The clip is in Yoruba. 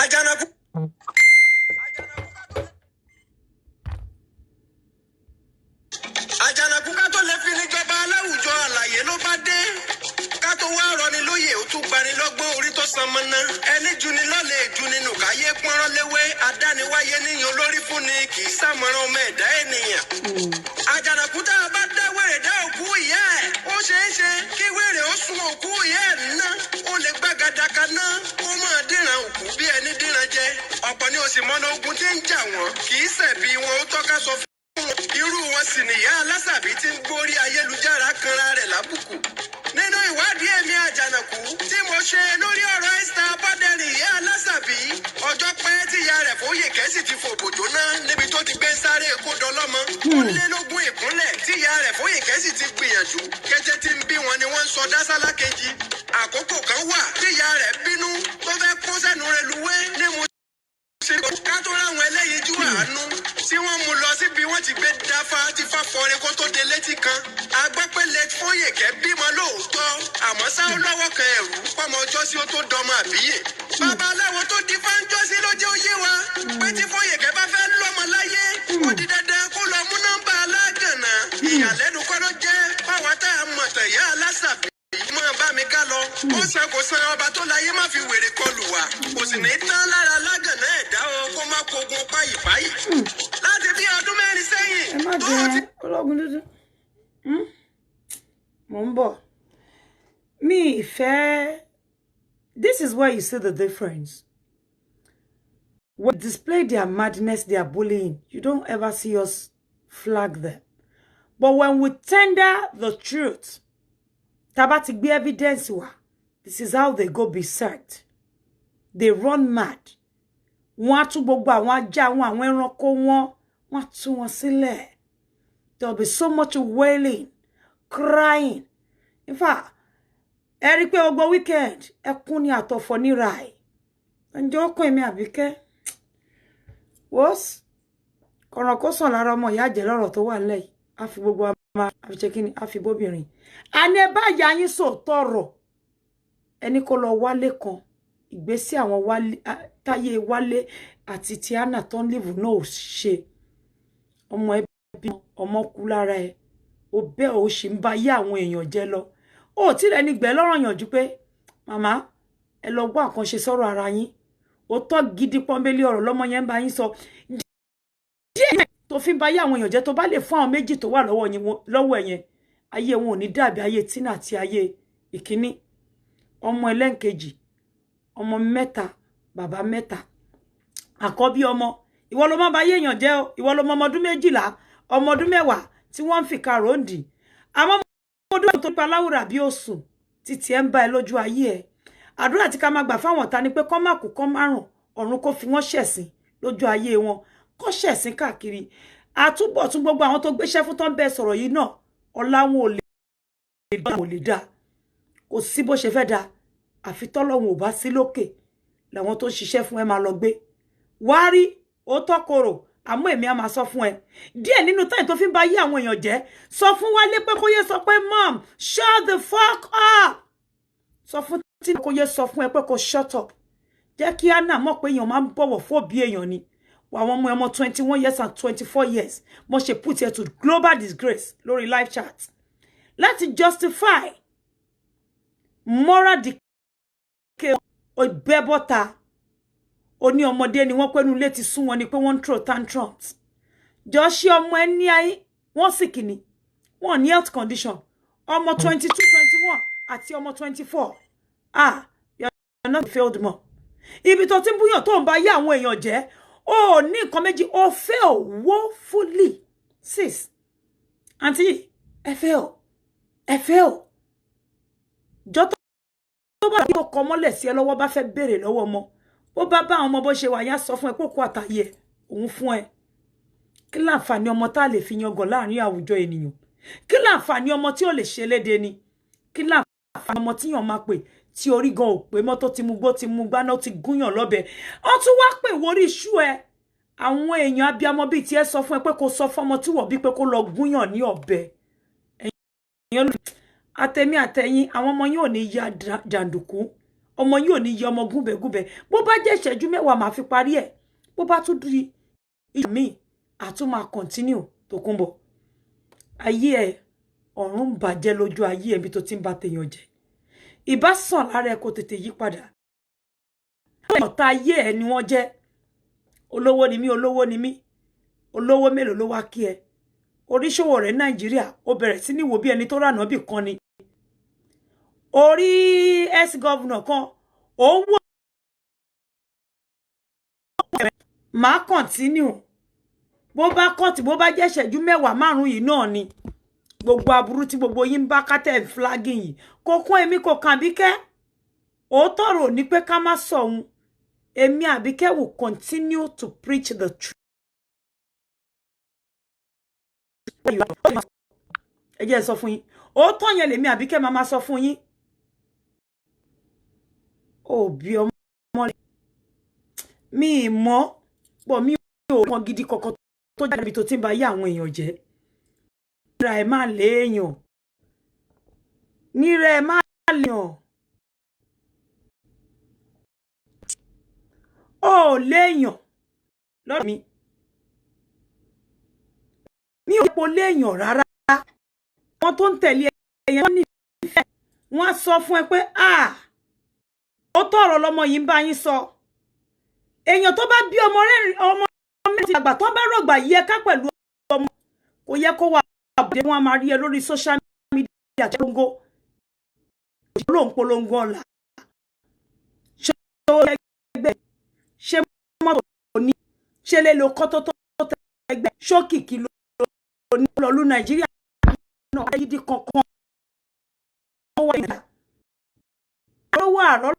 Àjànàkú. Àjànàkú ká tó lè fi níjọba aláwùjọ àlàyé ló bá dé. Ká tó wá rọni lóyè, ó tún gbani lọ́gbọ́n orí tó san mọ́ná. Ẹni juni lọ́lẹ̀ juni nù káyé pọ́nrán léwé adániwáyé níyan olórí fúnni kì í sàmọ́ràn ọmọ ẹ̀dá ènìyàn. Àjànàkú tá a bá dá wèrè dá òkú ìyá ẹ̀, ó ṣeé ṣe kí wèrè ó sun òkú ìyá ẹ̀ ná. Ó lè gbàgàdà kaná kó máa dìran òkú bí ẹni dìran jẹ. Ọ̀pọ̀ ni òsì mọ́nà ogun tí ń jà wọ́n, kì í ṣẹ̀bi wọn, ó tọ́ka sọ fún wọn. Irú wọn sì nìyá Alásàbí tí ń gbórí ayélujára kanra rẹ̀ lábùkù. Nínú ìwádìí èmi Àjànàkú tí mo ṣe lórí ọ̀rọ̀ Esther Abọ́dẹrìn, ìyá Alásàbí, ọjọ́ pẹ́ tí ìyá rẹ̀ Fóyèkẹ́ sì ti fòbò jóná níbi tó ti gbé ń sáré kó dọlọ́mọ. Ó lé lógún ìkúnlẹ̀ tí ìyá rẹ̀ Fóyèkẹ́ sì ti gbìyànjú. Kété tí ń bí wọn ni wọ́n ń sọ dásálá kejì. Àkókò kan wà tí ìyá rẹ̀ bínú tó fẹ́ kó sẹ́nu rẹ̀ luwé ní mo ṣe ká tó ráwọn ẹlẹ́yinjú àánú tí wọ́n mú lọ síbi wọ́n ti gbé dáfá tí fáfọre kó tó de létí kan. A gbọ́ pé late Fóyèkẹ́ bímọ lóòótọ́, àmọ́ ṣá ó lọ́wọ́ kan ẹ̀rú fọmọ ọjọ́ sí ó tó dọmọ àbíyè. Babaláwo tó di fáńjọ́sí ló jẹ́ ó yé wa pé tí Fóyèkẹ́ bá fẹ́ lọ́mọ láyé, ó di dandan kó lọ mú nọ́mbà alágànná. Ìyàlẹ́nu kọ́ ló jẹ́ fáwọn tá a mọ̀ tàn yá Alásàbí. Máa bá mi ká lọ. Ó san kò san, ọba tó láyé má fi wèrè kọlù wá. Kò sì ní tán lára lágànná ẹ̀dá o kó má kogun páyìpáyì. Láti bí ọdún 4 sẹ́yìn Ẹ má tó jẹ ti ológun dúdú. Mò ń bọ̀. Mi ìfẹ́. This is where you see the difference. When they display their madness, their bullying, you don't ever see us flag them. But when we tender the truth, tá bá ti gbé evidence wá, this is how they go berserk. They run mad. Wọ́n á tú gbogbo àwọn ajá wọn, àwọn ẹranko wọn, wọ́n á tú wọn sílẹ̀. There will be so much wailing, crying. In fact, ẹ rí i pé gbogbo weekend, ẹkún ni àtọ̀fọ̀ níra ẹ̀. Ǹjẹ́ ó kún èmi Àbíkẹ́? Wọ́s kọ̀ràn kó sàn lára ọmọ ìyá àjẹ́ lọ́rọ̀ tó wà nílẹ̀ yìí. Á fi gbogbo wa máa fi ṣe kíni, á fi bóbìnrin. Àní ẹ bá ìyá yín sòótọ́ ọ̀rọ̀. Ẹni kó lọ wálé kan, ìgbésí àwọn wálé, táyé wálé àti Tiana tó ń live náà ò ṣe. Ọmọ ẹ bí ọmọ kú lára ẹ. Ó bẹ́ẹ̀ ó sì ń ba ayé àwọn èèyàn jẹ́ lọ. Ó tí rẹ ní gbẹ́ lọ́rọ̀ yànjú pé màmá ẹ lọ gbọ́ àkànṣe sọ̀rọ̀ ara yín. Òótọ́ gidi pọ́nbélé ọ̀rọ̀ lọ́mọ yẹn ń bá yín sọ. Díẹ̀ tó fi ń ba ayé àwọn èèyàn jẹ́, tó bá lè fún àwọn méjì tó wà lọ́wọ́ yín lọ́wọ́ ẹ̀ yẹn, ayé wọn ò ní dàbí ayé Tina àti ayé ìkíní. Ọmọ ẹlẹ́nkejì, ọmọ mẹ́ta, bàbá mẹ́ta, àkọ́bí ọmọ. Ìwọ ló máa ba ayé èèyàn jẹ́ o. Ìwọ ló mọ ọmọ ọdún 12, ọmọ ọdún 10 tí wọ́n ń fìkà ròǹdì. Àmọ́ ọmọ ọdún tó pa láwùrà bí òsùn títí ẹ̀ ń bá ẹ lójú ayé ẹ. Àdúrà tí ká máa gbà fáwọn ọ̀tá ni pé kọ́ má kú, kọ́ má rùn, ọ̀run kó fi wọ́n ṣẹ̀sín lójú ayé wọn, kọ́ ṣẹ̀sín káàkiri. Àtúbọ̀tún gbogbo àwọn tó gbéṣẹ́ fún tó ń bẹ sọ̀rọ̀ yìí náà, ọlá wọn ò lè dá, ò lè dá. Kò sí bó ṣe fẹ́ da, àfi tọ́lọ́hun ò bá sí lókè làwọn tó ń ṣiṣẹ́ fún ẹ máa lọ gbé. Wàá rí òótọ́ korò, àmọ́ èmi á máa sọ fún ẹ díẹ̀ nínú táyì tó fi ń ba yé àwọn èèyàn jẹ́. Sọ fún Wálé pé kó yé sọ pé, "Mom, shut the fuck up." Sọ fún tí kò yé sọ fún ẹ pé kó shut up. Jẹ́ kí Anna mọ̀ pé èèyàn máa ń bọ̀wọ̀ fún òbí èèyàn ni. Àwọn ọmọ ọmọ 21 years and 24 years mo ṣe put here to global disgrace lórí live chat láti justify moral decay. Bẹ́ bọ́ta, ó ní ọmọdé ni wọ́n pẹ́nu ilé ti sún wọn ni pé wọ́n ń throw tantrums. Jọ, ṣé ọmọ ẹ ní ayé wọ́n sì kìíní wọ́n ní health condition? Ọmọ 22, 21 àti ọmọ 24. Ah, you are not failed mọ́. Ibi tó ti ń búyàn, tó ń bá yé àwọn èèyàn jẹ́, ó ní nǹkan méjì, ó fail woefully. Sis, àǹtí, ẹ fail, ẹ fail. Jọ, tó bá tó kọ mọ́lẹ̀ sí ẹ lọ́wọ́, bá fẹ́ béèrè lọ́wọ́ ọmọ, bó bá bá àwọn ọmọ bó ṣe wà yá, sọ fún ẹ pé kó àtàyè ẹ òun fún ẹ. Kí láǹfààní ọmọ tá a lè fi yangàn láàrin àwùjọ ènìyàn? Kí láǹfààní ọmọ tí ò lè ṣe léde ni? Kí láǹfààní ọmọ tí yàn máa pè tí orí gan ò pé mọ́, tó ti mú gbó, ti mú gbáná, ti gúnyàn lọ́bẹ̀? Wọ́n tún wá pè wórí iṣu ẹ. Àwọn èèyàn abiyamọ bíi tiẹ̀ sọ fún ẹ pé kó sọ fún ọmọ tí wọ́n bí pé kó lọ gúnyàn ní ọ̀bẹ. Ẹ̀yìn àtẹ̀mí àtẹ̀yìn, àwọn ọmọ yín ò ní ya jàǹdùkú. Ọmọ yìí ò ní yẹ ọmọ gúnbẹ̀gúnbẹ̀. Bó bá jẹ́ ìṣẹ́jú 10, màá fi parí ẹ̀. Bó bá tún di ìjọ míì, àtún máa continue. Tókunbọ̀, ayé ẹ, ọ̀run ń bàjẹ́ lójú ayé ẹ bí tó ti ń bá tèèyàn jẹ́. Ìbá sàn lára ẹ kó tètè yí padà. Ọ̀tá ayé ẹ ni wọ́n jẹ́. Olówó ni mí, olówó ni mí. Olówó mélòó ló wá kí ẹ? Oríṣòwò rẹ Nàìjíríà, ó bẹ̀rẹ̀ sí ní wo bí ẹni tó rànà bì kan ni. Orí ex governor kan ó ń wò. Máa continue. Bó bá kọ́ọ̀tì, bó bá jẹ́ ìṣẹ́jú 10, 5 yìí náà ni. Gbogbo aburú tí gbogbo yín ń bá kátẹ́ flagging yìí, kò kún èmi, kò kàn Àbíkẹ́. Òótọ́ rò ní pé ká má sọ òun. Èmi Àbíkẹ́ will continue to preach the truth. Ẹ jẹ́ sọ fún yín, òótọ́ yẹn lèmi Àbíkẹ́ máa ma sọ fún yín. Òbí ọmọ mi mọ́ pọ̀, mi ò kan gidi kankan tó jáde níbi tó ti ń ba yé àwọn èèyàn jẹ́. Nira ẹ̀ máa léèyàn, nira ẹ̀ máa léèyàn, ó léèyàn lọ́dọ̀ mi. Mi ò po léèyàn rárá. Àwọn tó ń tẹ̀lé ẹ̀yàn, wọ́n nífẹ̀ẹ́, wọ́n á sọ fún ẹ pé ó tọ̀rọ̀ lọmọ yìí ń bá yín sọ. Èèyàn tó bá bí ọmọ rẹ̀, ọmọ mẹ́rin àgbà tó bá rọ̀gbà yí ẹ ká pẹ̀lú ọmọ, kò yẹ kó wà àbùdé. Wọn a máa rí ẹ lórí social media polongo, ló ń polongo ọ̀la. Ṣé owó ẹgbẹ́, ṣé mọ́tò ní, ṣé lè lo kọ́tọ́ tó ẹgbẹ́ ṣókìkí ló ní lọ́lú Nàìjíríà náà gidi kankan wà ní lọ́wọ́ àrọ́.